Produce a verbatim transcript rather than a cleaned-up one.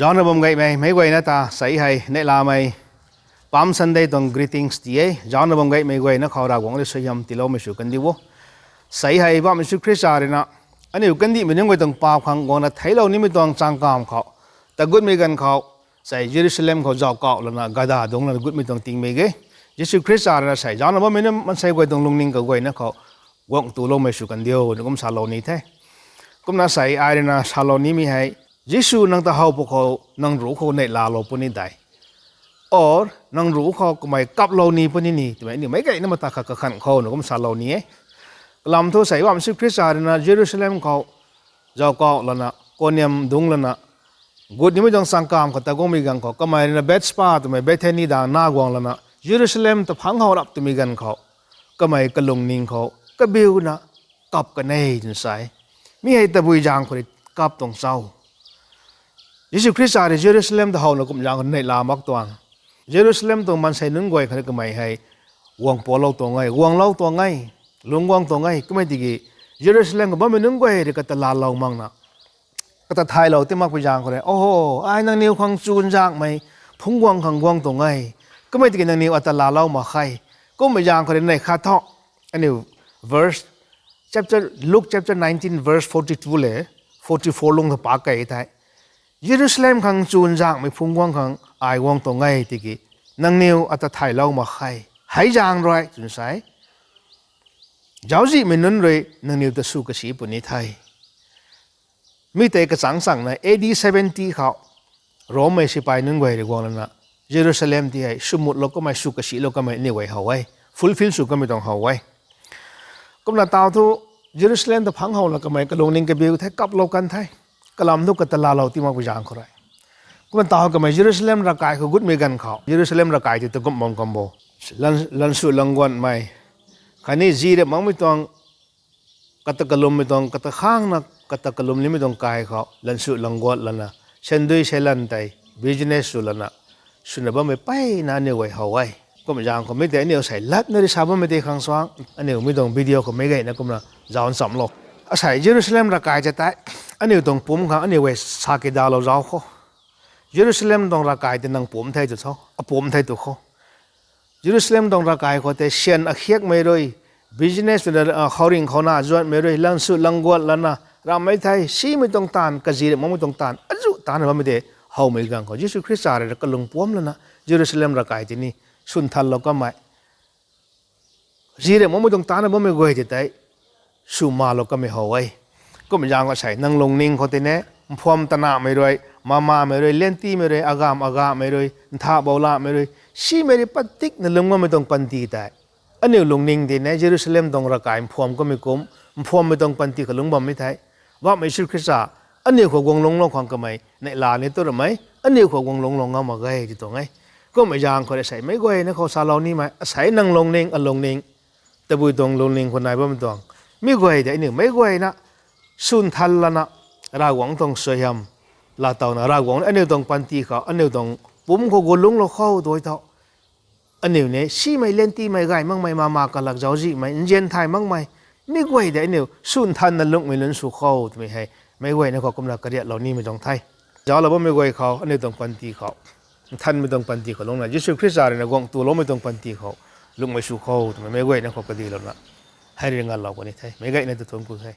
Zaucna bam gaymei meic guayna ta sei hei neihlamei Palm Sunday tuang greetings ti e. Zaucna bam gaymei guayna khou Ravguangc rui suaihiam tiiloumei sw kandiu o. Sei hei Bammei Jisu Khrista rui na aniu kandihmei nunc guay tuang paap khang guangna theiclou nimei tuang changkamv khou, ta gutmei ganv khou, sei Jerusalem khou zauc kauh lana gada dungc lana gutmei tuang tingmik e. Jisu Khrista rui na sei zaucna bammei nunc maansei guay tuang lungning kaguayna khou guangh tuloumei sw kandiu na kum salou ni the. Kumna sei ai rui na salou nimei hei, Jisu nang ta how pw khou nang ruc khou neihlalou puni dei, or nang ruc khou kamei kaplou ni puni ni twmei aniu meic guayna mata khat kakhanh khou na kum salou ni e. Kalam thu sei Bammei Jisu Khrista rui na Jerusalem khou zauc kauh lana, kaniam dungc lana, gut nimei tuang changkamv khou ta guangmei ganv khou kamei rui na Bethphage twmei Bethany dang na guang lana Jerusalem ta phangc how rap twmei ganv khou kamei kalungning khou kabiuna kap kan e twna sa e. Mi hei tabui zaeng khou rui kap tuang cho? Jisu Khrista rui Jerusalem ta howna kum zaeng khou neihla mak tuang. Jerusalem tuang maansei nunc guay khat rui kamei hei guang palou tuang e, guanglou tuang e, lungc guang tuang e. Kummei tiki Jerusalem khou bammei nunc guay rui kata laalou makna, kata thaylou ti makpui zaeng khou rui, Oho, ai nangniw khang chuzaenghmei phungc guang khang guang tuang e. Kummei tiki nangniw ata laalou mak khe. Kummei zaeng khou rui neih khat thu, aniu verse, chapter, Luke chapter nineteen verse forty-two le forty-four lung ta pak key the. Jerusalem khang chuzaenghmei phungc guang khang ai guang tuang e tiki nangniw ata thaylou mak khe. Hei zaeng rui twna sa e, zauczihmei nunc rui nangniw ta sw kasi puni the. Mi tei kachangc changna A D seventy khou Rommei sipai nunc guay rui guang lana Jerusalem ti hei swmutlou kamei, sw kasilou kamei aniu guay how e. Fulfill sw kamei tuang how e. Kumna tau thu Jerusalem ta phangc howna kamei kalungning kabiu the, kaplou kan the. Kalam thu kata laalou ti makpui zaeng khou rui. Kumna tau kamei Jerusalem ravkai khou gutmei ganv khou, Jerusalem ravkai ti ta kum bam kam bo, lan, lansw langguatmei khatni zirip makmei tuang, kata kalummei tuang, kata khangna, kata kalum nimei tuang kai khou lansw langguat lana, sandui seilan tei business sw lana, swna bammei mpeyna aniu guay how e. Kum zaeng khou mi tei aniu sei latna rui sa bammei tei khang suang, aniu mi tuang video khou meic guayna kumna zauc nchamlou. Asei Jerusalem ravkai ta tei, aniu tuang pumc khang aniu guay sa kidalou zauc kho. Jerusalem tuang ravkai tei nang pumc the tu tho, apumc the tu kho. Jerusalem tuang ravkai khou tei syan akhiakmei rui, business twna, khouringh khouna zuanmei rui, lansw langguat lana, rammei thei simei tuang taanv, kazirip makmei tuang taanv azuh tana bammei tei howmei ganv khou Jisu Khrista rui kalung puamc lana Jerusalem ravkai tei ni swnthanlou kamei, zirip makmei tuang tana bammei guay tei tei sw malou kamei how e. Kum zaeng khou sei nang lungning khou tei ne, mphuam tanahmei rui, mamamei rui, liantimei rui, agamv agamhmei rui, nthah boulamei rui, simei rui patikna lungc bammei tuang panty tei, aniu lungning tei ne Jerusalem tuang ravkai mphuam kamei kum, mphuammei tuang panty khou lungc bammei thei, Bammei Jisu Khrista aniu khou guang lungclou khang kamei neihla ni tu ramei, aniu khou guang lungclou ngam mak ge ti tuang e. Kummei zaeng khou rui asei meic guayna khou salou nimei, asei nang lungning, alungning, tabui tuang lungning khou nai bammei tuang, mi guay tei aniu meic guayna swnthan lana, Ravguangc tuang suaihiam laatowna, Ravguangc aniu tuang panty khou, aniu tuang pumc khou guang lungclou khou tu tho. Aniu ni simei, liantimei, gay makmei, mama kalak zauczihmei, nzian thay makmei, mi guay tei aniu swnthanna lungmei lungc sw khou twmei hei meic guayna khou kumna kariatlou nimei tuang the. Zauclou bammei guay khou, aniu tuang panty khou, nthanmei tuang panty khou lungcna, Jisu Khrista rui na guang tuloumei tuang panty khou lungmei sw khou twmei meic guayna khou kadilouna, hei rui nganlou puni the, meic guayna ta thuanc ku the.